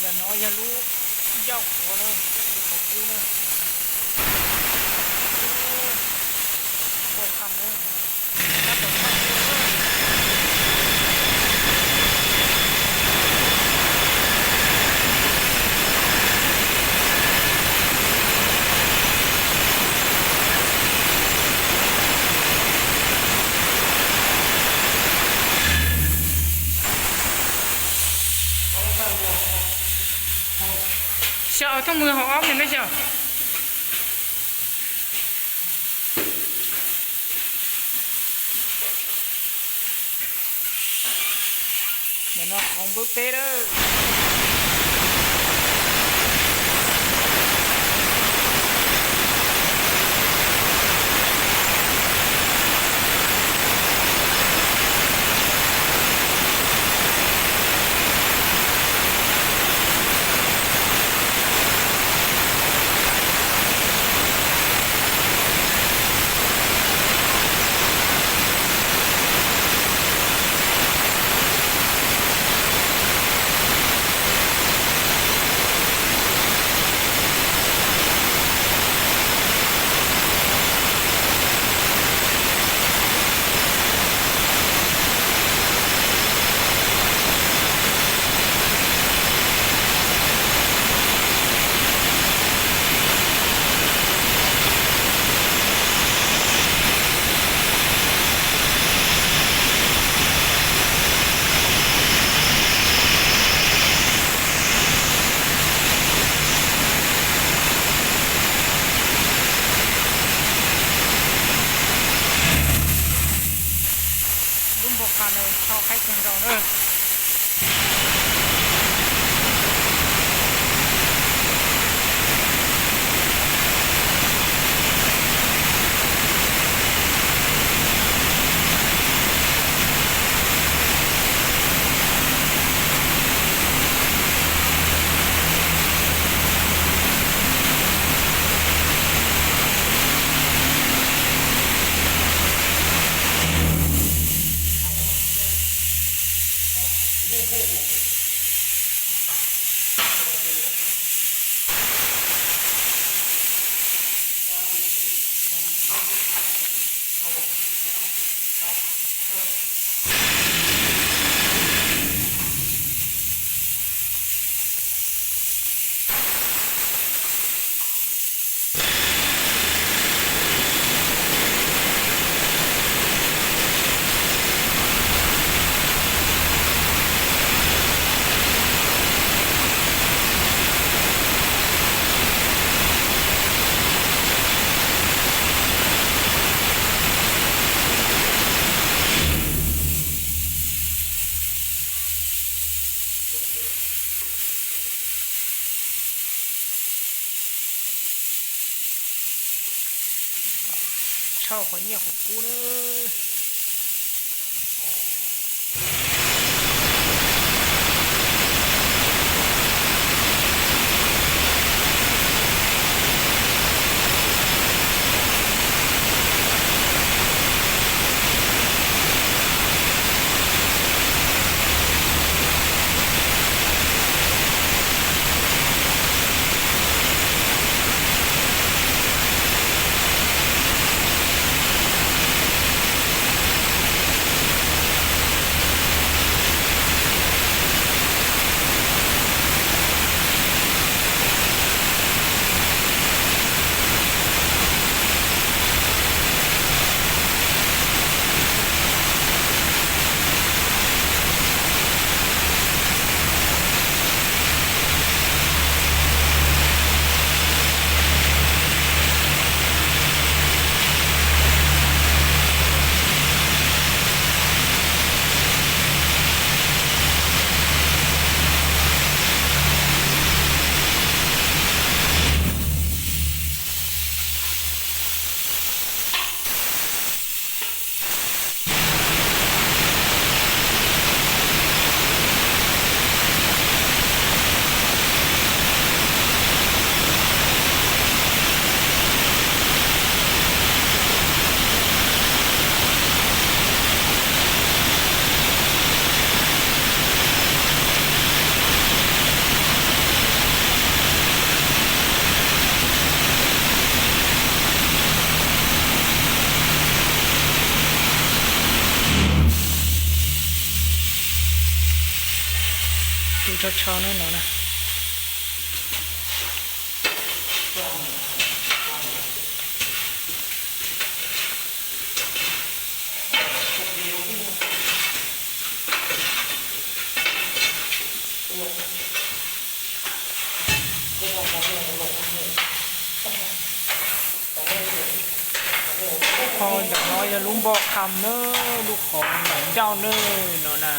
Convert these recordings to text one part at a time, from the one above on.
Tam no yog lub ncauj qhuav na, lub qhuav kub na. Xyaw thooj mws hauv ob no na xyaw. Ntawm no qhov npawb peb lawm. Lub npau qha no tshau qaib kawg nkaus na. Tshau qhov nyiaj qhov kub na. Tsho tsho no no na. Ho ntawm no yog lub npoj qham na, lub qhov ntawm ncauj na no na.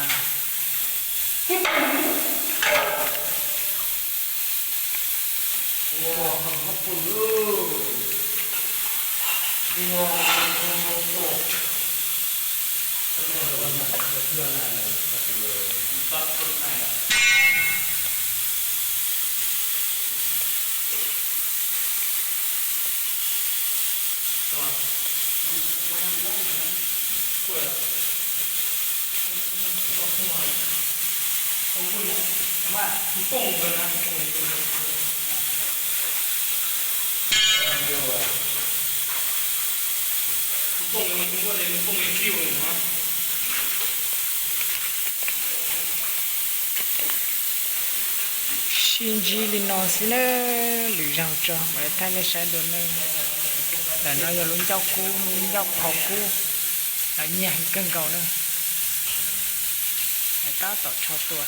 Sib ntsib li no xwb na, lwm zaug tso mam li thaij nej saib dua na. Ntawm no yog lub ncauj kub, lub ncauj qhov kub, lawv nyiag heev kawg nkaus na. Lawv tab tom tsho tua.